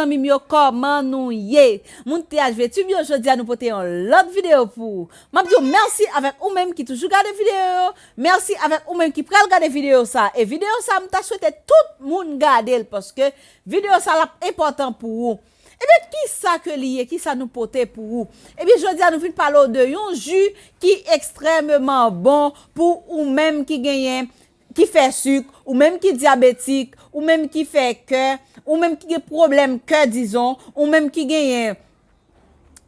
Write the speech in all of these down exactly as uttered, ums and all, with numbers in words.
Zanmi m yo, kòman nou ye? Moun T H V Tube yo, jodi a nou pote yon lòt videyo pou ou. M ap di w mèsi avèk ou menm ki toujou gade videyo yo. Mèsi avèk ou menm ki pral gade videyo sa. E videyo sa, m ta swete tout moun gade l paske videyo sa l ap enpòtan pou ou. Ebyen, kisa ke li ye? Kisa nou pote pou ou? Ebyen, jodi a nou vin pale w de yon ji ki ekstrèmeman bon pou ou menm ki genyen, ki fè sik, ou menm ki dyabetik, ou menm ki fè kè, ou menm ki gen pwoblèm kè, dizon, ou menm ki genyen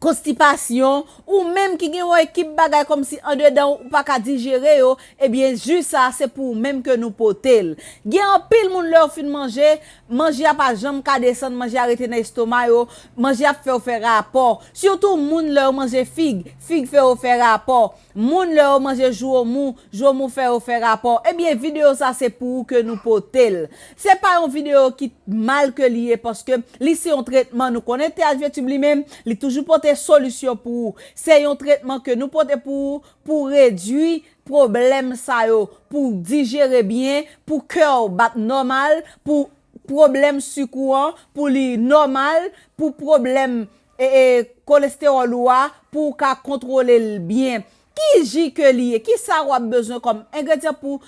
konstipasyon, ou menm ki gen yon ekip bagay kòmsi andedan ou, ou pa ka dijere yo, ebyen, ji sa a se pou ou menm ke nou pote l. Gen anpil moun lè yo fin manje, manje a pa janm ka desann, manje a rete nan estoma yo, manje ap fè yo fè rapò. Sitou moun lè yo manje fig, fig fè yo fè rapò. Moun lè yo manje jwomou, jwomou fè yo fè rapò. Ebyen, videyo sa se pou ou ke nou pote l. Se pa yon videyo ki mal ke li ye, paske li se yon tretman. Nou konnen T H V Tube li menm, li toujou pote solisyon pou ou. Se yon tretman ke nou pote pou ou, pou redui pwoblèm sa yo, pou dijere byen, pou kè w bat nòmal, pou pwoblèm sik ou an, pou li nòmal, pou pwoblèm, e, e, kolestewòl ou a, pou w ka kontwole l byen. Ki ji ke li ye? Kisa w ap bezwen kòm engredyan pou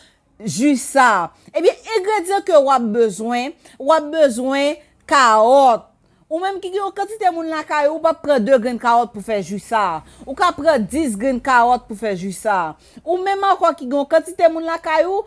ji sa a? Ebyen, engredyan ke w ap bezwen, w ap bezwen kawòt. Ou menm ki gen yon kantite moun lakay ou, ou p ap pran de grenn kawòt pou fè ji sa a. Ou ka pran dis grenn kawòt pou fè ji sa a. Ou menm ankò ki gen yon kantite moun lakay ou,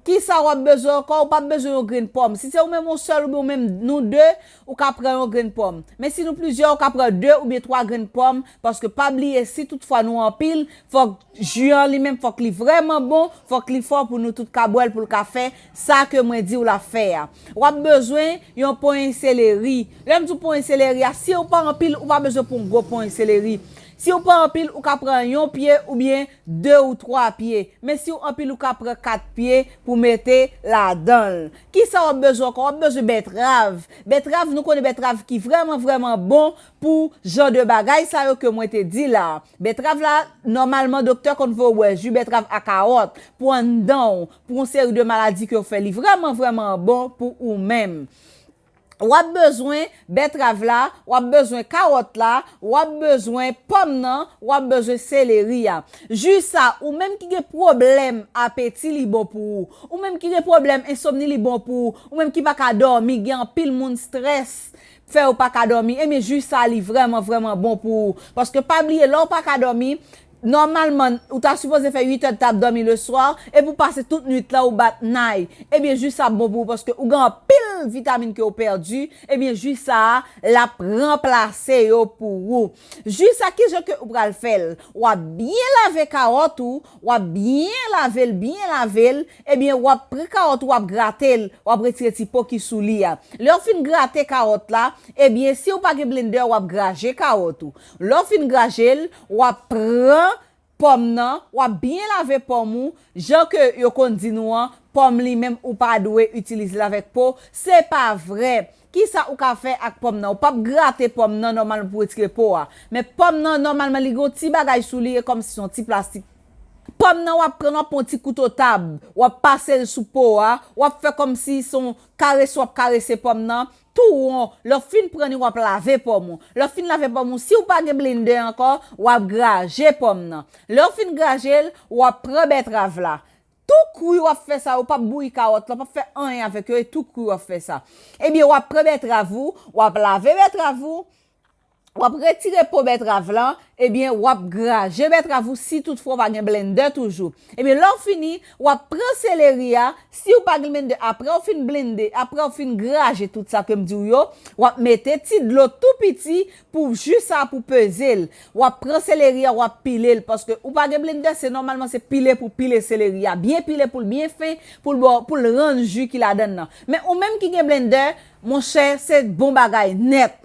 kisa w ap bezwen ankò? Ou p ap bezwen yon grenn pòm. Si se ou menm yon sèl oubyen ou menm nou de, ou ka pran yon grenn pòm. Men si nou plizyè, ou ka pran de oubyen twa grenn pòm, paske pa bliye, si toutfwa nou anpil, fòk ji an li menm, fòk li vrèman bon, fòk li fò pou nou tout ka bwè l, pou l ka fè sa ke mwen di w l ap fè a. W ap bezwen yon ponyen seleri. Lè m di w ponyen seleri a, si w pa anpil, ou pa bezwen pran yon gwo ponyen seleri. Si w pa anpil, ou ka pran yon pye oubyen de ou twa pye. Men si w anpil, ou ka pran kat pye pou mete ladan l. Kisa w ap bezwen ankò? W ap bezwen bètrav. Bètrav, nou konnen bètrav ki vrèman, vrèman bon pou jan de bagay sa yo ke mwen te di la. Bètrav la, nòmalman, doktè konn voye w bwè ji bètrav a kawòt pou anndan w, pou yon seri de maladi ke w fè. Li vrèman, vrèman bon pou ou menm. W ap bezwen bètrav la, w ap bezwen kawòt la, w ap bezwen pòm nan, w ap bezwen seleri a. Ji sa, ou menm ki gen pwoblèm apeti, li bon pou ou. Ou menm ki gen pwoblèm ensomni, li bon pou ou. Ou menm ki pa ka dòmi, gen anpil moun strès fè ou pa ka dòmi. Ebyen, ji sa, li vrèman, vrèman bon pou ou. Paske pa bliye, lè w pa ka dòmi, nòmalman, ou ta sipoze fè uit è, t ap dòmi leswa, epi w pase tout nwit la, ou bat nay. Ebyen, ji sa ap bon pou ou, paske ou gen anpil vitamin ke w pèdi. Ebyen, ji sa a, l ap ranplase yo pou ou. Ji sa, kijan ke ou pral fè l? W ap byen lave kawòt ou, w ap byen lave l, byen lave l, ebyen, w ap pran kawòt ou, w ap grate l, w ap retire ti po ki sou li a. Lè w fin grate kawòt la, ebyen, si w pa gen blendè, w ap graje kawòt ou. Lè w fin graje l, w ap pran pòm nan, w ap byen lave pòm ou, jan ke yo konn di nou an, pòm li menm ou pa dwe itilize l avèk po, se pa vrè. Kisa ou ka fè ak pòm nan? Ou p ap grate pòm nan nòmalman pou retire po a. Men pòm nan, nòmalman, li gen yon ti bagay sou li, e kòmsi se yon ti plastik. Pòm nan, w ap pran l, w ap pran yon ti kouto tab, w ap pase l sou po a, w ap fè kòmsi se yon karese w ap karese pòm nan, tou won. Lè w fin pran li, w ap lave pòm ou. Lè w fin lave pòm ou, si w pa gen blendè ankò, w ap graje pòm nan. Lè w fin graje l, w ap pran bètrav la. Tou kri w ap fè sa, ou p ap bouyi kawòt la, w p ap fè anyen avèk yo, e tou kri w ap fè sa. Ebyen, w ap pran bètrav ou, w ap lave bètrav ou, w ap retire po bètrav lan, ebyen, w ap graje bètrav ou si toutfwa w pa gen blendè toujou. Ebyen, lè w fini, w ap pran seleri a, si w pa gen blendè, apre w fin blende, apre w fin graje tout sa ke m di w yo, w ap mete ti dlo tou piti pou ji sa pou peze l. W ap pran seleri a, w ap pile l, paske ou pa gen blendè, se nòmalman se pile pou pile seleri a. Byen pile pou l byen fen, pou l ba w, pou l rann ji ki ladan l nan. Men ou menm ki gen blendè, monchè, se bon bagay nèt.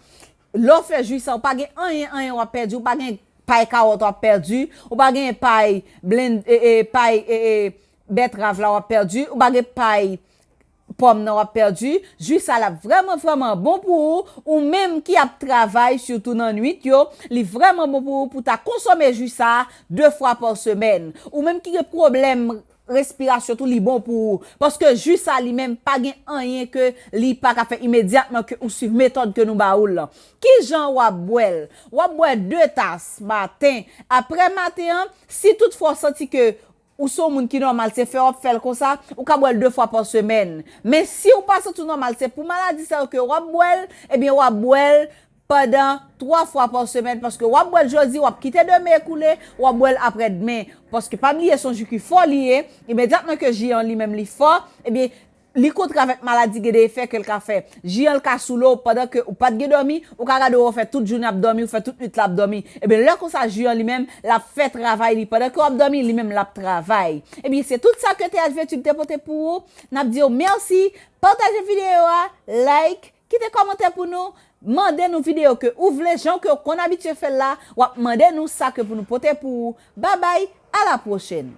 Lè w fè ji sa, ou pa gen anyen, anyen w ap pèdi, ou pa gen pay kawòt w ap pèdi, ou pa gen pay blend, e, e, pay, e, e, bètrav la w ap pèdi, ou pa gen pay pòm nan w ap pèdi. Ji sa l ap vrèman, vrèman bon pou ou, ou menm ki ap travay, sitou nan nwit yo, li vrèman bon pou ou pou ta konsome ji sa de fwa pa semèn. Ou menm ki gen pwoblèm respirasyon tou, li bon pou ou. Paske ji sa li menm pa gen anyen ke li pa ka fè imedyatman ke ou swiv metòd ke nou ba ou lan. Ki jan w ap bwè l? W ap bwè de tas maten. Apre maten an, si toutfwa w santi ke ou se yon moun ki nòmal, se fè w ap fè l konsa, ou ka bwè l de fwa pa semèn. Men si w pa santi w nòmal, se pou maladi sa yo ke w ap bwè l, ebyen w ap bwè l pandan twa fwa pa semèn, paske w ap bwè l jodi, w ap kite demen ekoule, w ap bwè l apre demen. Paske pa bliye, se yon ji ki fò li ye, imedyatman ke ji an li menm li fò, ebyen, li kontre avèk maladi, gen de efè ke l ka fè. Ji an l ka soule w pandan ke ou pa t gen dòmi, ou ka gade w fè tout jounen ap dòmi, ou fè tout nwit la ap dòmi. Ebyen, lè konsa, ji an li menm, l ap fè travay li. Pandan ke w ap dòmi, li menm l ap travay. Ebyen, se tout sa ke T H Vingt Une te pote pou ou. N ap di w mèsi. Pataje videyo a, like, kite kòmantè pou nou, mande nou videyo ke ou vle, jan ke w konn abitye fè l la, w ap mande nou sa ke pou nou pote pou ou. Babay, a la pwochèn.